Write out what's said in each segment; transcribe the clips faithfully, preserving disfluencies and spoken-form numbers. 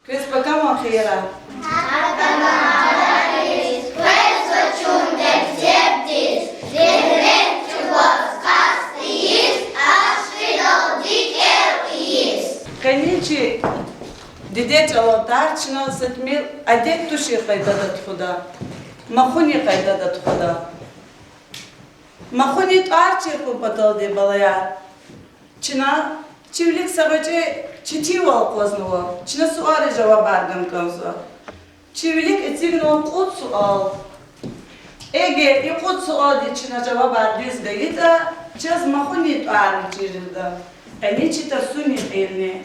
Квез пакаман хийирар. Къвезва чун мектебдиз, деревнедик кваз къаст ийиз, ашкъидалди кӀел ийиз. Къенин чи диде чӀалан тӀвар чна са тӀимил адет тушир къайдада тухуда, махунин къайдада тухуда. Махунин тӀвар чир хьун паталди, балаяр, чна, чи вилик са гъвечӀи четинвал акъвазнава, чна суалриз жавабар гана кӀанзава. Чи вилик эцигнава кьуд суал. Эгер и кьуд суалдиз чна жавабар дуьз гайитӀа, чаз махунин тӀварни чирда. Къенин чи тарсунин кьилни.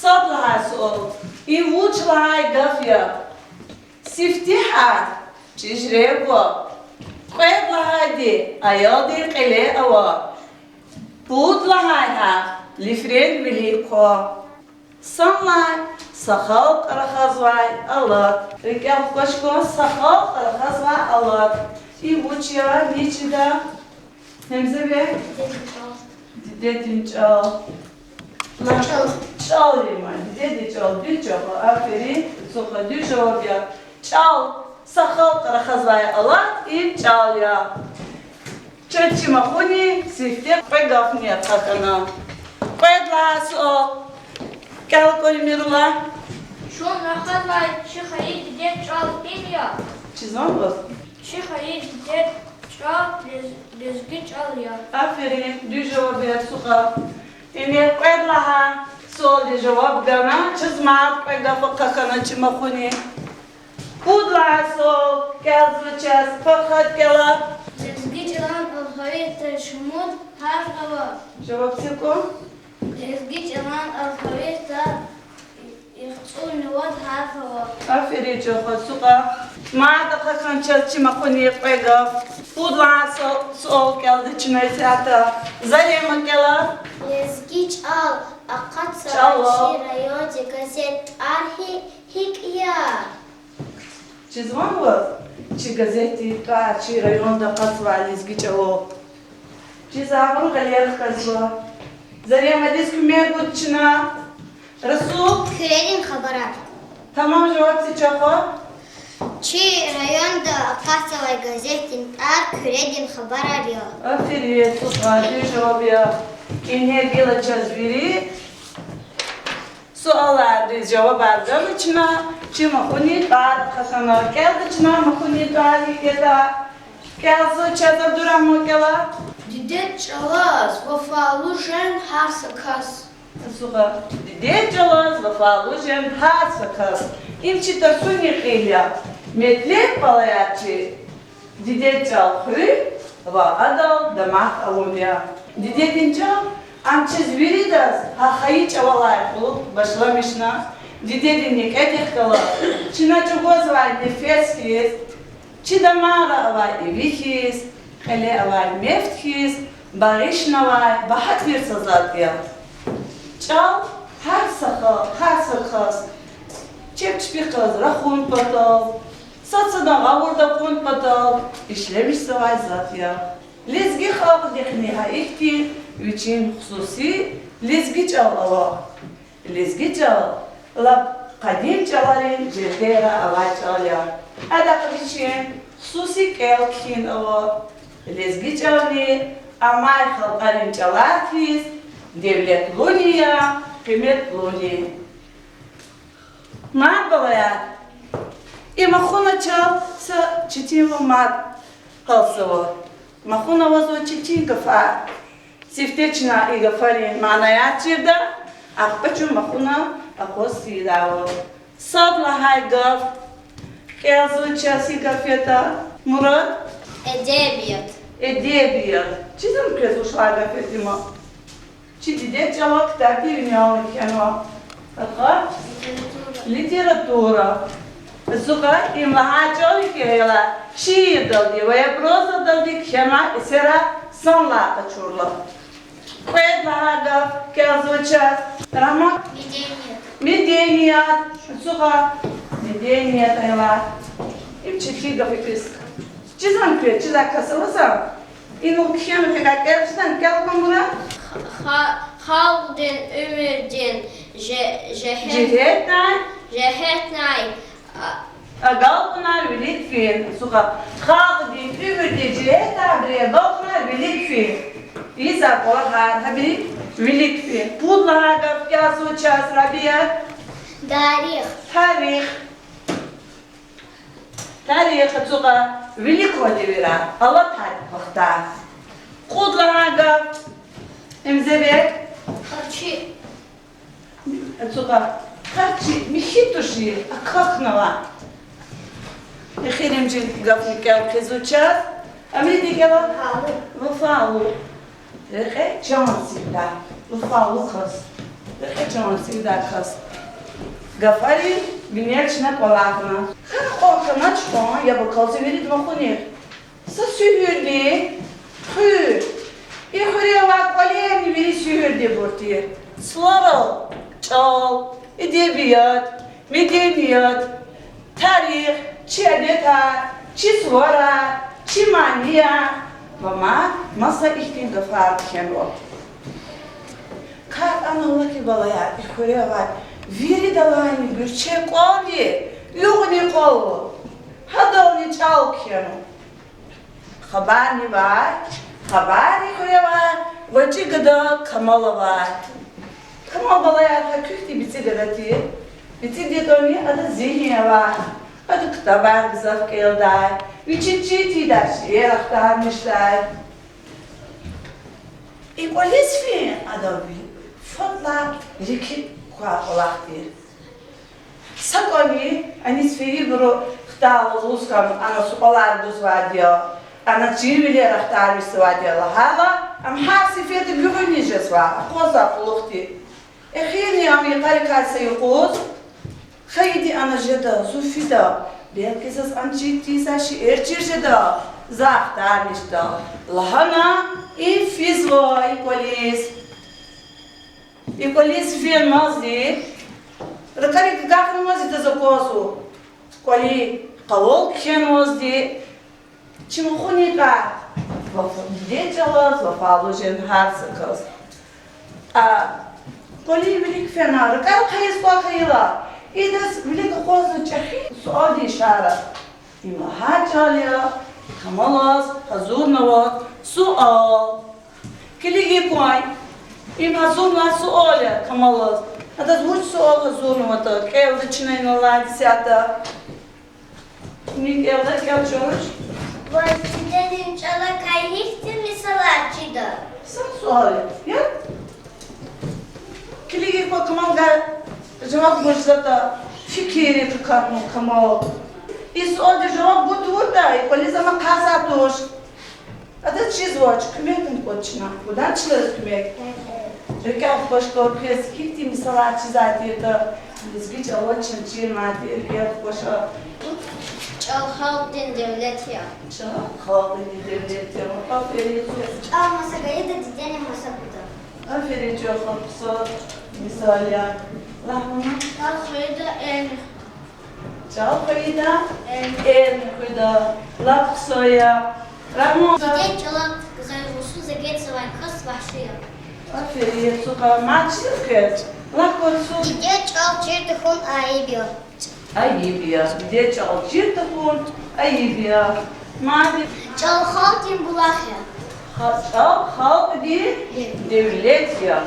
Сад лагьай суал. И вуч лагьай гаф я? Сифте гьарф чӀижрегва. Кьвед лагьайди аялдин кьиле ава. Пуд лагьай гьарф лифрен вилик хъва. Санлай са халкь рахазвай алат. РикӀел хкваш кван, са халкь рахазвай алат. И вуч я, ни чида? Гьемзаве? Дидедин чӀал. Ла-, чӀал. ЧӀал я ман, дидедин чӀал, дуьз чӀал, аферин, цуха дуьз жаваб я. ЧӀал са халкь рахазвай алат, им чӀал я. Чаз чи махунин сифте кьве гафни ахъа хьана. Кьвед лагьай суал. КӀел кӀуни мирла. Чун рахазвай чи хайи дидед чӀал им я. Чизван ваз? Чи хайи дидед чӀал лез-, лезги чӀал я. Аферин, дуьз жаваб я, цуха. Ингье кьвед лагьай суалдиз жаваб гана, чаз мад кьве гаф ахъа хьана чи махунин. Пуд лагьай суал, кӀелзава чаз, Фархад, кӀела. Лезги чӀалан алфавитда шумуд гьарф ава? Жаваб це кӀан. Лезги чӀалан алфавитда яхцӀурни вад гьарф ава. Аферин, чӀехи, цуха. Мад ахъа хьана чаз чи махунин кьве гаф. Пуд лагьай суал, суал кӀелда чна исятда. Зарема, кӀела. Лезги чӀал акъатзавай чи райондин газетдин тӀвар гьи-, гьикӀ я? Чизван ваз, чи газетдин тӀвар, чи районда акъатзавай лезги чӀалал? Чиз абуру гъиле хкажзава. Зарема, адаз куьмек гуд чна. Расул? Куьредин хабарар. Тамам жаваб це, чӀехи. Чи районда акъатзавай газетдин тӀвар Куьредин хабарар я. Аферин, цуха, дуьз жаваб я. Ингье гила чаз вири суалриз жавабар гана чна, чи махунин тӀвар ахъа хьана. КӀелда чна махунин тӀвар гьикӀ ятӀа. КӀелзава чаз, Абдурагьман, кӀела. Дидед чӀалаз вафалу жен гьар са кас. Цуха. Дидед чӀалаз вафалу жен гьар са кас. Им чи тарсунин кьил я. Метлеб, балаяр, чи дидед чӀал хуьн ва адал дамах авун я. Дидедин чӀал, ам чаз виридаз гьа хайи чӀавалай кьулухъ башламишна. Дидедин некӀедихъ галаз чна чӀугвазвай нефес хьиз, чи дамарра авай иви хьиз, кьиле авай мефт хьиз багъишнавай багьа тир са затӀ я. ЧӀал гьар са халкь, гьар са кас чеб чпихъ галаз рахун патал, сад садан гъавурда кьун патал ишлемишзавай затӀ я. Лезги халкьдихъни гьа ихьтин вичин хсуси лезги чӀал ава. Лезги чӀал лап къадим чӀаларин жергейра авай чӀал я. Адахъ вичин хсуси кӀел-кхьин ава. Лезги чӀални амай халкьарин чӀалар хьиз девлетлуни я, къиметлуни. Мад, балаяр, и махуна чал са четинвал мад гьалзава. Махуна авазва четин гафар. Сифте чна и гафарин манаяр чирда, ахпа чун махуна акъваз тийидайвал. Сад лагьай гаф. КӀелзава чаз, гьи гаф ятӀа, Мурад? Эдебият. Эдебият. Чизвани квез вуч лагьай гаф ятӀа им? Чи дидед чӀалал ктабдин винел кхьенва. Ахпа? Литература. Литература. Зукъа им лагьай чӀал я хьи, аялар, шиирдалди ва я прозадалди кхьенвай эсерар санлай къачурла. Кьвед лагьай гаф кӀелзава чаз, Рагьман? Меденият. Меденият. Зукъа. Меденият, аялар. Им четин гаф я квез. Чизвани квез, чизвай кас аваза? Инал кхьенва, кӀелзаватӀани кӀел, Мурад. Ха-, ха-, Халкьдин уьмуьрдин же-, жегьет-, жегьетнай, жегьетнай, а, агалкьунар вилик фин. Ацукьа. Халкьдин уьмуьрдин жегьетнайбуру агалкьунар вилик фин. Ийизвай кӀвалахар гьабур вилик фин. Пуд лагьай гаф кӀелзава чаз, Рабия? Тарих. Тарих. Тарих, ацукьа, вилик квай девирар, алатай вахтар. Кьуд лагьай гаф, Эмзебег? Харчи. Ацукьа, харчи михьи туш, акахьнава. Эхиримжи гафни кӀел хъийизва чаз. Ам вири кӀела? Вафалу. Вафалу. Рекье чан сивдай, вафалу кас. Рекье чан сивдай кас. Гафарин винел чна кӀвалахна. Хьана кьван, хьанач кьван, яб акалзава виридан махунихъ. Са суьгьуьрди хуьр. И хуьре авай кӀвалерни вири суьгьуьрдибур тир. Цларал чӀал, эдебият, меденият, тарих, чи адетар, чи суварар, чи манияр ва ма-, маса ихьтин гафар кхьенва. КатӀана лакӀи, балаяр, и хуьре авай виридалайни гуьрчег кӀвални югъни кьвал ава, гьадални чӀал кхьенва. Хабарни авай, хабар и хуьре авай, гъвечӀи гада Камал авай. Камал, балаяр, гьа куь хьтин бицӀи гада тир. БицӀи гада тирни, адаз зигьин авай. Ада ктабар гзаф кӀелдай, вичиз чир тийидай шиирар ахтармишдай. И кӀвализ фин ада фадлай рикӀ квай кӀвалах тир. Са кӀвале аниз фейибуру хтайла лугьуз хьана, ана суалар гузвайди я, ана чирвилер ахтармишзавайди я лагьайла, ам гьар сеферда гуьгъуьниз жезва, акъвазва кьулухъди. Эхирни ам йикъарикай са юкъуз: хайиди ана жеда, зун фида, белки заз ана чир тийизвай шиир чир жеда, за ахтармишда, лагьана, им физва и кӀвализ. И кӀвализ фенвазди, ракӀарик агакьнавазди адаз аквазва, кӀвали къавал кхьенвазди, чи махуникай, ваф-, дидед чӀалаз вафалу жен гьар са кас. А кӀвали вилик фена, ракӀар хъийиз кӀвалах хьайила, идаз вилик акъвазна чӀехи суалдин ишара. Им лагьай чӀал я Камалаз гьазурнавай суал. Килиг кван, им гьазурнавай суал я Камалаз. Адаз вуч суал гьазурнаватӀа, кӀелда чна инал лагьай исятда. Ни кӀелда, кӀел чӀавуз. Ваз дидедин чӀалакай гьихьтин мисалар чида? Са суал я. Килиг кван, Камалгай жаваб гуз жезватӀа, фикиррик акатна Камал. И суалдиз жаваб гуз тавуртӀа, и кӀвализ ама хъсан туш. Адаз чизвач, куьмек гун кӀвач чна. Гудан чна куьмек. РикӀел хкваш кӀвал квез гьихьтин мисалар чизвай тиртӀа, лезги чӀалал чна чирнавай тир, рикӀел хкваша. ЧӀал халкьдин девлет я. ЧӀал халкьдин девлет я. Аферин. ЧӀал маса гайитӀа, дидени маса гуда. Аферин, чӀал халкь хъсан мисал я. Лагь, мама. ЧӀал хвейида, элни ЧӀал хвейида, элни хуьда, лап хъсан я. Рагьман. Дидед чӀалал гзаф гъусу за гезавай кас вагьши я. Аферин, ацукьа, мад чиз квез. Лагь кван цу. Дидед чӀал чир тахьун айиб я. Айиб я. Дидед чӀал чир тахьун айиб я. Мад. ЧӀал халкьдин булах я. Ха-, чӀал халкьдин девлет я.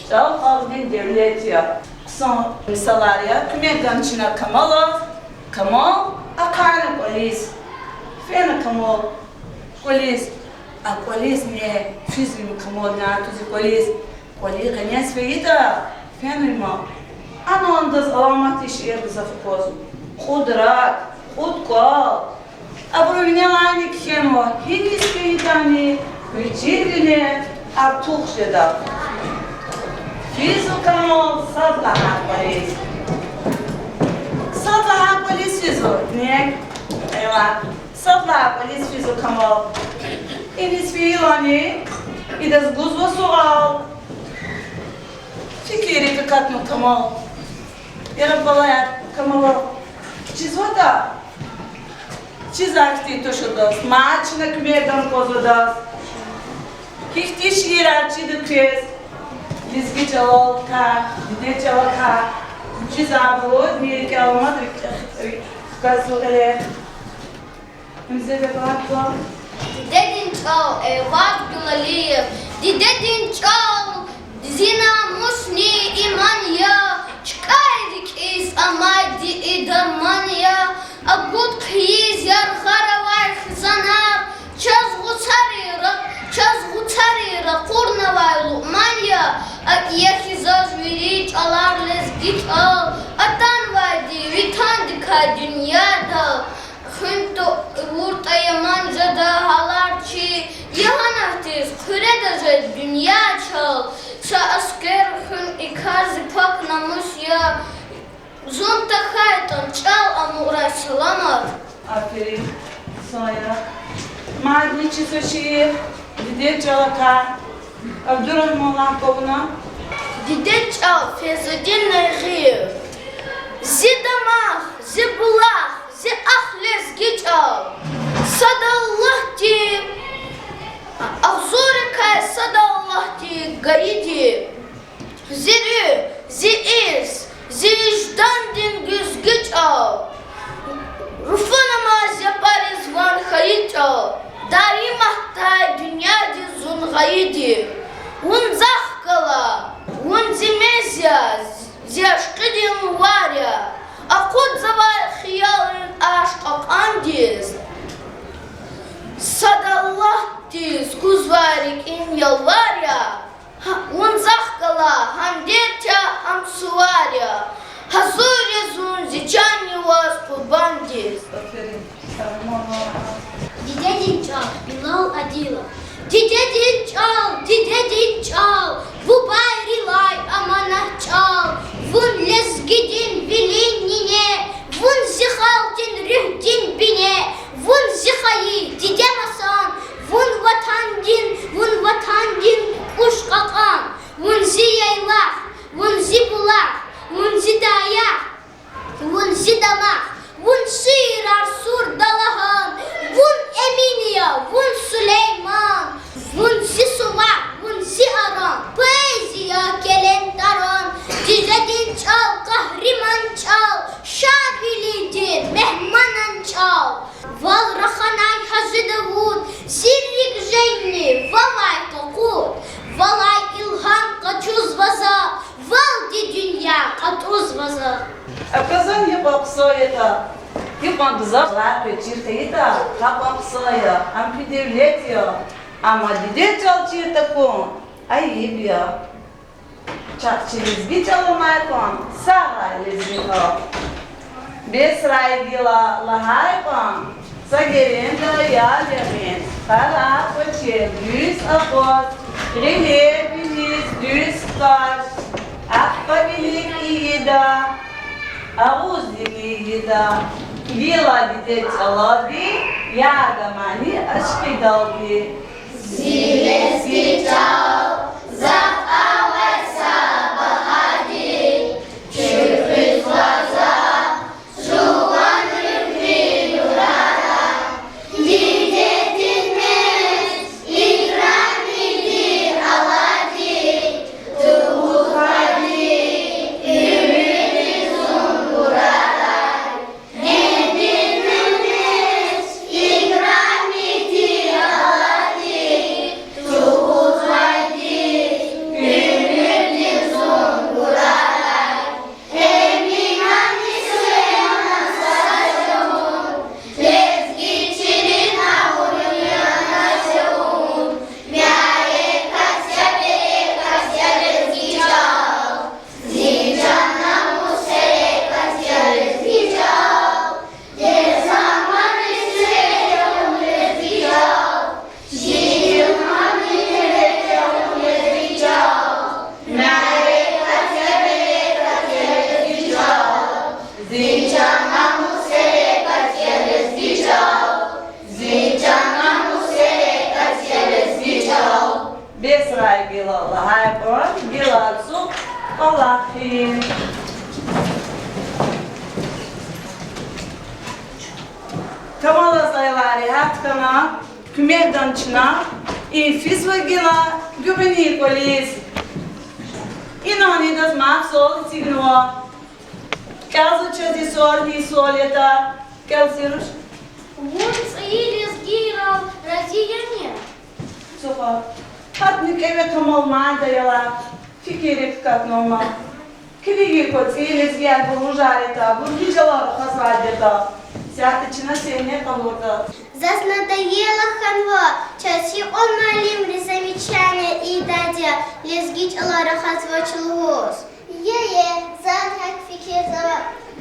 ЧӀал халкьдин девлет я. Хъсан мисалар я. Куьмек гана чна Камалаз. Камал ахъайна кӀвализ. Фена Камал кӀвализ. А кӀвализ ни физва Камал, ни атузва кӀвализ. КӀвали къенез фейитӀа, фена им. Ана адаз аламатдин шейэр гзаф аквазва. Кьуд рак, кьуд кӀвал. Абуру винелайни кхьенва, гьиниз фейитӀани, вичин вине артух жеда. Физва Камал сад лагьай кӀвализ. Сад лагьай кӀвализ физва, нек, эва. Сад лагьай кӀвализ физва Камал. Иниз фейилани, идаз гузва суал. Фикиррик акатна Камал. Яра, балаяр, Камалал чизватӀа, чизвай хьтин туш адаз, мад чна куьмек гана кӀанзава адаз. Гьихьтин шиирар чида квез? Лезги чӀалал кар, дидед чӀалал кар. Вучиз абур вири кӀелмад рикӀ-, рикӀ хкажзава эле. Гьуьмзебе, бала. Дидедин чӀал, Эдуард Гулалиев. Дидедин чӀал зи намусни иман я, чкӀай рикӀиз амайди и дарман я, агуд хъийиз яргъара авай хизанар, чаз гъуцари ра-, чаз гъуцари ракъурнавай лукьман я, акӀ я хьи заз вири чӀалар лезги чӀал, атанвайди ватандикай дуьньядал. Хуьн тавуртӀа яман жеда гьалар чи, ягьанатдиз хъуьреда жеда дуьнья чал. Са аскер хуьн и кар зи пак намус я, зун тахьайтӀан чӀал амукьрай саламат. Аферин, Соня. Мадни чи са шиир, Дидед чӀалал кар, Абдурагьман лагь кӀвална. Дидед чӀал, Фейзудин Нагъиев. Зи дамах, зи булах, зи ах лезги чӀал. Сад Аллагьди, агъзуррикай сад Аллагьди гайиди. Зи руьгь, зи ирс, зи виждандин гуьзгуь чӀал. Руфунамаз япариз ван хьайи чӀал, даиматдай дуьньядиз зун гъайиди. Вун захъ гала, вун зи мез я, зи ашкъидин вар я, акъудзавай хиялрин аш кьакьандиз. Сад Аллагьдиз кузвай рикӀин ялвар я, гьа, вун захъ гала, гьам дерт я, гьам сувар я. Гьазур я зун зи чанни ваз къурбандиз. Дидедин чӀал, Билал Адилов. Дидедин чӀал, дидедин чӀал, бубайрилай аманат чӀал. Вун лезгидин вилин нине, вун зи халкьдин руьгьдин бине, вун зи хайи диде масан, вун ватандин, вун ватандин кӀуш кьакьан, вун зи яйлах, вун зи булах, вун зи даях, вун зи дамах, вун шиирар сур далагьан, вун Эмин я, вун Сулейман, вун зи сувар, вун зи аран, поэзия келен таран, дидедин чӀал, къагьриман чӀал, шадвилидин мегьманан чӀал. Вал раханай Гьажи Давуд, зи рикӀ жени вавай къакъуд, валай илгьам къачузва за, валди дуьнья кьатӀузва за. Аказан гьикьван хъсан ятӀа, гьикьван гзаф лайихлу чир хьайитӀа, гьакьван хъсан я, ам пи девлет я, амма дидед чӀал чир тахьун айиб я. Чахъ чи лезги чӀал амай кьван, сагърай лезги халкь. Бесрай гила лагьай кьван, са геренда ял ягъин, къарагъ кӀвачел дуьз акъваз, гъилер виниз дуьз хкаж, ахпа вилик ийида, агъузни ийида. Гила дидед чӀалалди, яда мани ашкъидалди. Зи лезги чӀал, захъ авай са багьади, чуьхуьзва за жуван руьгьдин нурарай, дидедин мез, икрамидин алади, тугъузвайди уьмуьрдин зун гурарай. Гьедин мез, икрамидин алади, тугъузвайди уьмуьрдин зун гурарай. Эминанни Сулейманан сад я вун, лезги чилин агъуни анай я вун. Мярекат я, берекат я лезги чӀал. Зи чан намус, гьерекат я лезги чӀал. Дерзамандин суьгьбет я вун лезги чӀал. Жи жуьммандин гьуьрмет я вун лезги чӀал. Мярекат я, берекат я лезги чӀал. Зи чан намус, гьерекат я лезги чӀал. Зи чан намус, гьерекат я лезги чӀал. Бесрай гила лагьай кьван, гила ацукь кӀвалахин. Тамалаз аялар регьят хьана, куьмекдани чна, и физва гила гуьгъуьнин кӀвализ. Инал идаз мад суал эцигнава. КӀелзава чаз и суал, и суал ятӀа. КӀелзава, Яруш. Вун цӀийи лезгийрал рази яни? Цуха. Гьатна кӀеве тамам мад ая лагьана фикирик акатнава ман. Килигин кван, цӀийи лезгияр абур вужар ятӀа, абур гьи чӀалал рахазвайди ятӀа. Исятда чна сенни къалурда. Заз надоело хьанва, чаз гьикьван муаллимри замечание ийидайди я лезги чӀалал рахазвач лугьуз. Е-е, зани гьакӀ фикирзава.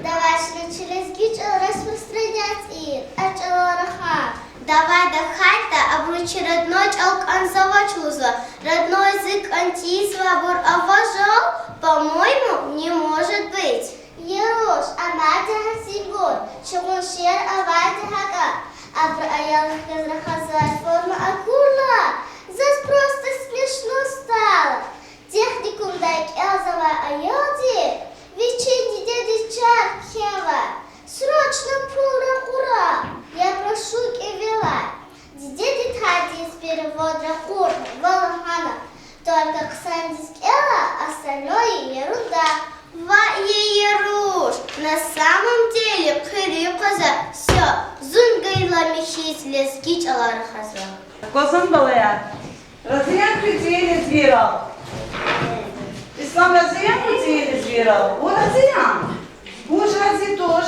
Давай чна чи лезги чӀал распространять ийин, а чӀалал рахай. Давай, тахьайтӀа абуру чи родной чӀал кӀанзавач лугьузва, родной язык кӀан тийизвайбур ава жал, по-моему, не может быть. Яруш, амайди гьасибур, чуьгъуьн шиир авайди гьакӀа. Абуру аялрихъ галаз рахазвай форма акурла, заз просто смешно стало. Техникумдай кӀелзавай аялди вичин дидедиз чар кхьенвай: срочно пул ракъура, я прошу кӀевелай. Дидеди тадиз перевод ракъурна ва лагьана: только хъсандиз кӀела, остальное ерунда. Ваъ, я Яруш, на самом деле хъуьруьз къвезва, всё, зун гайила михьиз лезги чӀалал рахазва. Квазан балаяр, рази яни куьн цӀийи лезгийрал? Ислам, рази яни куьн цӀийи лезгийрал? Вун рази яни? Вуж рази туш?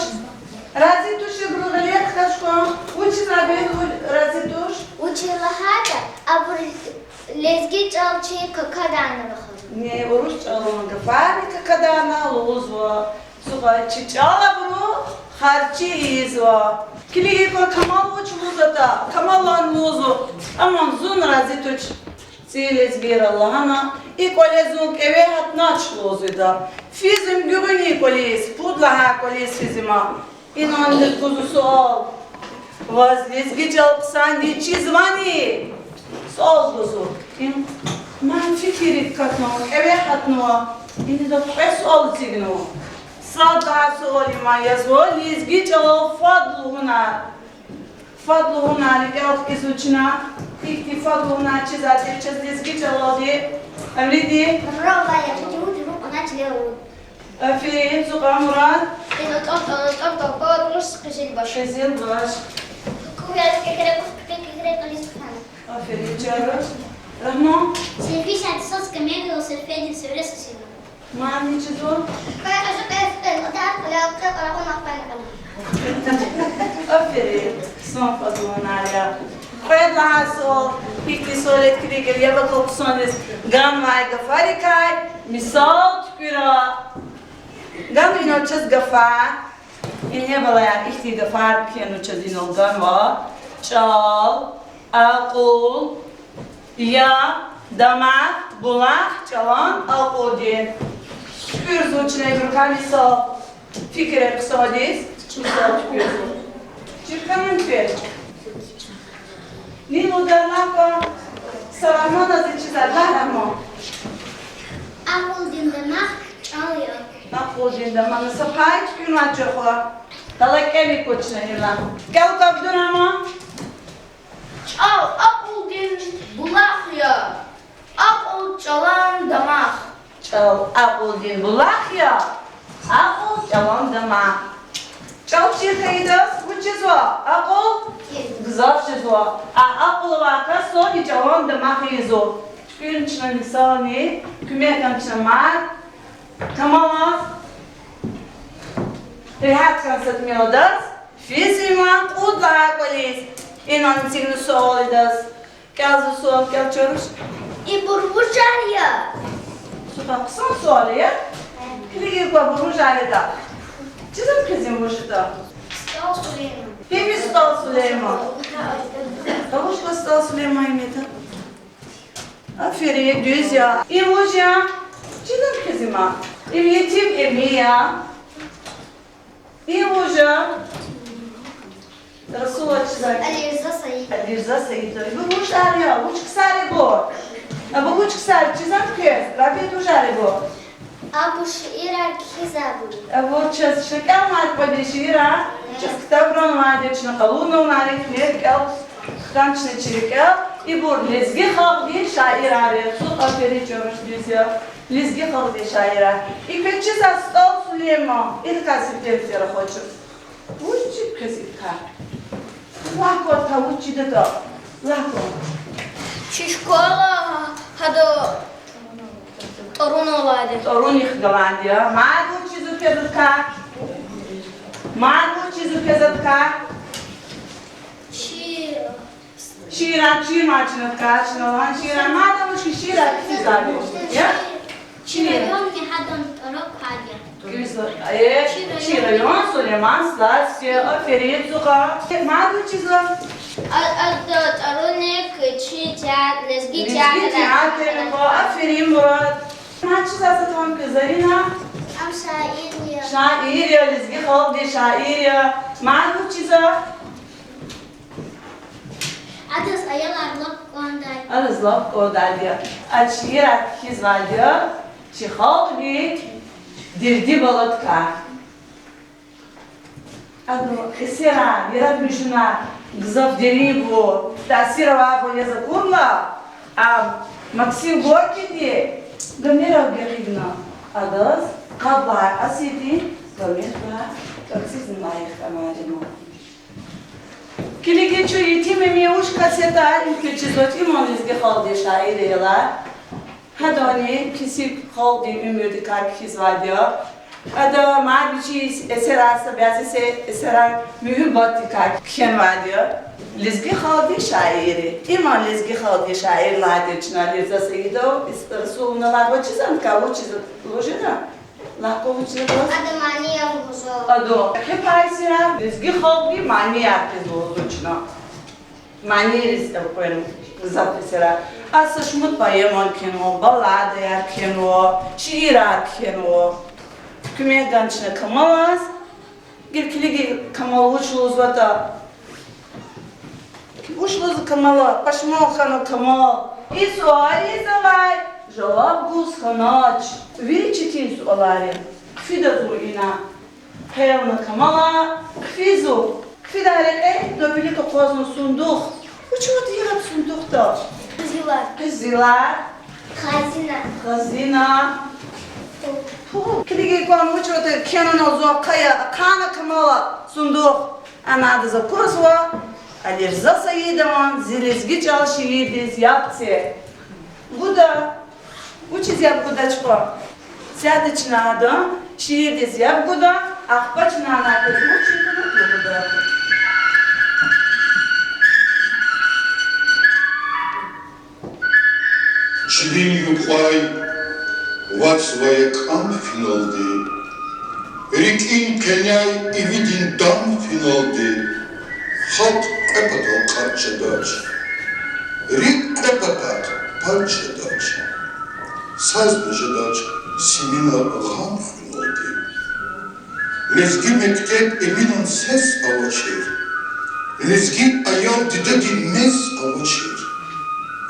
Рази туширбуру гъиле хкаж кван. Вучиз абур рази туш? Вучиз лагьайтӀа абуру лезги чӀал чи какадани рахазва. Не, урус чӀалан гафарни какадани лугьузва. Цугъай чи чӀал абуру харчи ийизва. Килигин кван, Камал вуч лугьузватӀа. Камалан лугьузва: аман зун рази туш цӀийи лезгийрал лагьана, и кӀвале зун кӀеве гьатнач лугьузвайди я. Физим гуьгъуьнин кӀвализ, пуд лагьай кӀвализ физим. Инал идаз гузва суал: ваз лезги чӀал хъсандиз чизвани? Суал гузва. Им ман фикирик акатнава, кӀеве гьатнава. Иниз кьве суал эцигнава. Сад лагьай суал им язва: лезги чӀалал фад лугьунар. Фад лугьунар рикӀел хкизва чна. Ихьтин фад лугьунар чизвайди чаз лезги чӀалалди? Амриди. Аферин, цукьа Мурад. Къизилбаш. Аферин, чара. Рагьман. Мани чизва? Аферин, хъсан фад лугьунар я. Кьвед лагьай суал. Ихьтин суал я, килигин, яб акал хъсандиз ганвай гафарикай мисал туькӀуьра. Ганва инал чаз гафар. Ингье, балаяр, ихьтин гафар кхьенва чаз инал ганва: чӀал, акьул, яб, дамах, булах чӀалан акьулдин. ТуькӀуьрзава чна ибурукай мисал. Фикирар хъсандиз мисал туькӀуьрзава. Чир хьанва квез? Ни лугьудар лагь кван, са Рагьманаз чизвайди, лагь, Рагьман. Акьулдин дамах чӀал я. Акьулдин дамах, са пай туькӀуьрнавай чӀал я. ТӀалакӀ кӀелик квачна ила. КӀел кван, Абдурагьман. ЧӀал акьулдин булах я. Акьул чӀалан дамах. ЧӀал акьулдин булах я. Акьул чӀалан дамах. ЧӀал чир хьайидаз вуч жезва? Акьул гзаф жезва. А акьул авай касдани чӀалан дамах ийизва. ТуькӀуьрна чна мисални, куьмек гана чна мад Камалаз. Регьят хьана са тӀимил адаз. Физва кьуд лагьай кӀвализ. Инал эцигна суал идаз. КӀелзава суал, кӀел, Чаруш. Ибур вужар я? Са хъсан суал я. Килигин кван, абур вужар ятӀа. Чизва квез им вуж ятӀа? СтӀал Сулейман. Им СтӀал Сулейман. Тавуш кван, СтӀал Сулейман им ятӀа. Аферин, дуьз я. Им вуж я? Чизва квез им? Им Етим Эмин я. Им вуж я? Расул, чизва? Алирза Саид. Алирза Саид. Ибур вужар я, вуч ксар я ибур? Абур вуч ксар, чизва квез? Рабият, вужар я ибур? Абур шиирар кхьизвайбур я. Абур чаз шакӀал мад кӀвалин шиирар, чаз ктабра авайди я, чна къалурнавай рикӀел, хтанвай чна чи рикӀел. Ибур лезги халкьдин шаирар я, цӀукьа фери чӀурушдиз я, лезги халкьдин шаирар. И квез чизва СтӀал Сулейман, идакай сифте-сифте рахуй чун. Вуч чида квез идакай? Лагь кван, вуч чида тӀа? Лагь кван. Чи школа гьада тӀварунал алайди. ТӀварунихъ галайди я. Мад вуч чизва квез идакай? Мад вуч чизва квез идакай? Чи Шиирар, чир ман чна качна, ван шиирар, мадам вуч хьи шиирар кхьизвайди я? Чи районни гьадан тӀвар квайди я. Килиса, э, чи район, Сулейман Славский, аферин, цӀукьа. Мад вуч чизва? А, а, да, тӀваруник чи театр, лезги театр. Лезги театрни ква, аферин, Мурад. Мад чизва за тан квез, Зарина? Ам шаир я. Шаир я, лезги халкьдин шаир я. Мад вуч чизва? Адаз аялар лап кӀандай. Адаз лап кӀандайди я. Ад шиирар кхьизвайди я чи халкьдин дерди-баладикай. Адан эсерар, яратмишунар гзаф деринбур, таъсир авайбур яз акурла, ам Максим Горькийди Гомерал гекъигна, адаз къад лагьай асирдин Гомер лагьай тӀварцӀизни лайих хьанвайди я. Килиг, чун Етим Эмин вуч касетар инкъи чизва, има лезги халкьдин шаир я, аялар. Гьадани кесиб халкьдин уьмуьрдикай кхьизвайди я. Ада мад вичин эсерар, са бязи эсерар муьгьуьббатдикай кхьенвайди я. Лезги халкьдин шаир я. Има лезги халкьдин шаир лагьайди я чна Лирза Саидова, Расуловна, лагь, вучиз ам тка, вучиз лугьузва? Лагь кван, вучиз лугьузва? Ада манияр лугьузва. Ада хьи пайсира лезги халкьдин манияр хьиз лугьузва чна. Манийриз элкъвена гзаф эсерар. Ада са шумуд поэмаяр кхьенва, балладаяр кхьенва, шиирар кхьенва. Куьмек гана чна Камалаз. Гила килиг, Камал вуч лугьузватӀа. Вуч лугьузва Камала, пашман хьанва Камал. И суалриз завай жаваб гуз хьанач. Вири четин суалар я. Хъфида зун ина. Къелна Камала, хъфизва. Хъфидай рекье гьабуруз вилик акъвазна сундух. Вуч аватӀа ада сундухдал? Къизилар. Къизилар. Хазина. Хазина. Пу, килиг кван, вуч аватӀа кхьенвайди я, зун ахъая, ахъайна Камала сундух. Ана адаз аквазва Алирза Саидован Зи лезги чӀал шиирдиз яб це. Гуда. Вучиз яб гуда чкъа? Сятда чна адан шиирдиз яб гуда, ахпа чна ана квез вуч чирна лугьуда. Чилин юкьвай вацӀ вая кӀан финалди, рикӀин къеняй ивидин дам финалди, халкь кьве патал къат жедач, рикӀ кьве патахъ пад жедач, сазни жедач симина гъам хуьналди. Лезги мектеб Эминан сес авачир, лезги аял дидедин мез авачир,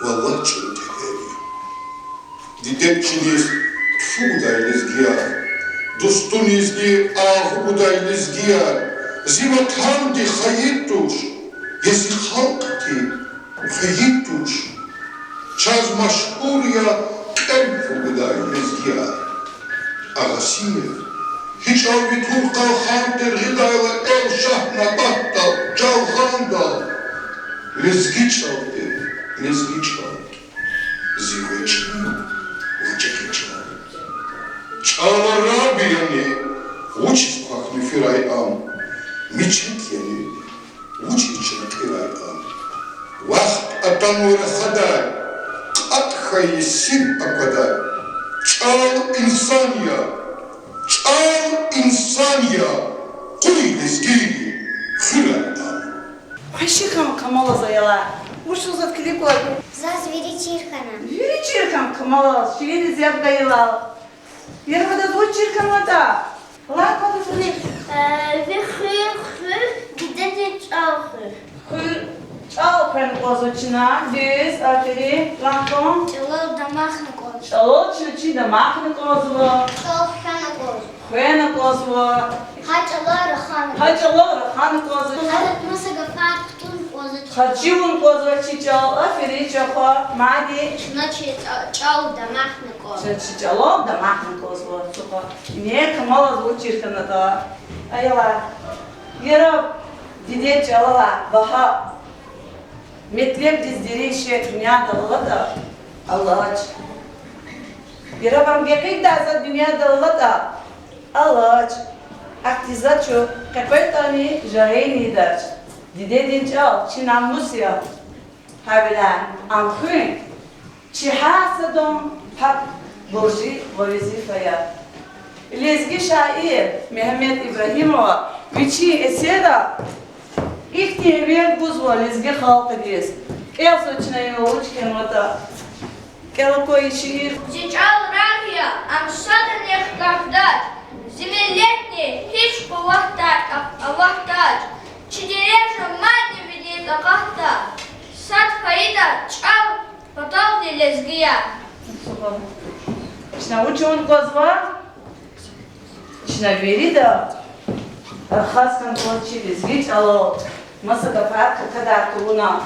валлагь, чун тегьер я. Дидед чиниз тфу гудай лезгияр, дустунизни агъу гудай лезгияр, зи ватанди хайи туш, я зи халкьди хвейи туш. Чаз машгьур я кьел фу гудай лезгияр. Агъасиев, гьи чӀал ви тур къалхан тергъидайла эл Шагьнабатдал, Жалгъандал. Лезги чӀал тир, лезги чӀал. Зи гъвечӀи, гъвечӀи чӀал. ЧӀалал раб яни, вучиз квахьна фирай ам? Мичед яни, вучиз чна кьирай ам? Вахт атанва рахадай, кьатӀ хьайи сив аквадай. ЧӀал инсан я, чӀал инсан я, къуй лезгийри хуьрай ам. Хвеши хьана Камалаз, аялар. Вуч лугьузватӀа килиг кван. Заз вири чир хьана. Вири чир хьана Камалаз, шиирриз яб гайила. Яргъадаз вуч чир хьанватӀа? Лагь кван заз вири. Э, ви хуьр, хуьр, дидедин чӀал хуьр. Хуьр, чӀал хвена кӀанзава чна, дуьз, аферин, лагь кван. ЧӀалал дамахна кӀанзава. ЧӀалал чна чи дамахна кӀанзава. ЧӀал хвена кӀанзава. Хвена кӀанзава. Гьа чӀалал рахана. Гьа чӀалал рахана кӀанзава. Гьадаз маса гафар кутуна кӀанзава. Гьа чи вун кӀвазва чи чӀал, аферин, чахъа, мади. Чна чи чӀа-, чӀал дамахна кӀваз. Чна чи чӀалал дамахна кӀвазва, цухъа. Ингье камалаз вучир хьанатӀа. Аялар, яраб дидед чӀалалай багьа, метлебдиз дерин шей дуьньядал алатӀа, алач. Яраб ам гекъигдай затӀ дуьньядал алатӀа, алач. Ахьтин затӀ чун къекъвейтӀани жагъин ийидач. Дидедин чӀал чи намус я. Гьавиляй ам хуьн чи гьар садан гьакъ, буржи ва везифа я. Лезги шаир Мегьамед Ибрагьимова вичин эсерда ихьтин эвер гузва лезги халкьдиз. КӀелзава чна им вуч кхьенватӀа. КӀел акваз и шиир. Зи чӀал рагъ я, ам садани хкахдач, зи миллетни гьич къуватдай а-, аватдач, чи дережа мадни виниз акъатда, сад фейида чӀал паталди лезги я. Чна вуч авун кӀвазва? Чна вирида рахаз хьана кӀваз чи лезги чӀалал, маса гафар какадар тавуна,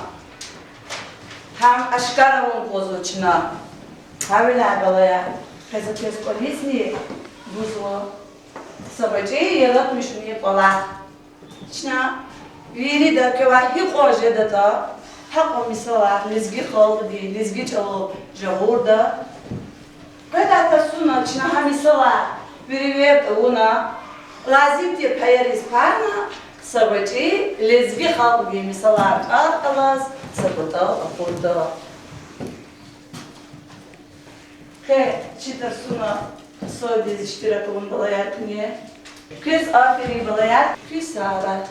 гьам ашкара авун кӀвазва чна. Гьавиляй, балаяр, къе за квез кӀвализни гузва са гъвечӀи яратмишунин кӀвалах. Чна вирида квевай гьикьван жедатӀа, гьакьван мисалар лезги халкьдин, лезги чӀалал жагъурда. Къведай тарсуна чна гьа мисалар веревер тавуна, лазим тир паяриз пайна, са гъвечӀи лезги халкьдин мисалар кӀар алаз, са патал акъудда. Къе чи тарсуна садиз иштирак авун балаяр куьне. Квез аферин, балаяр, куь сагърай.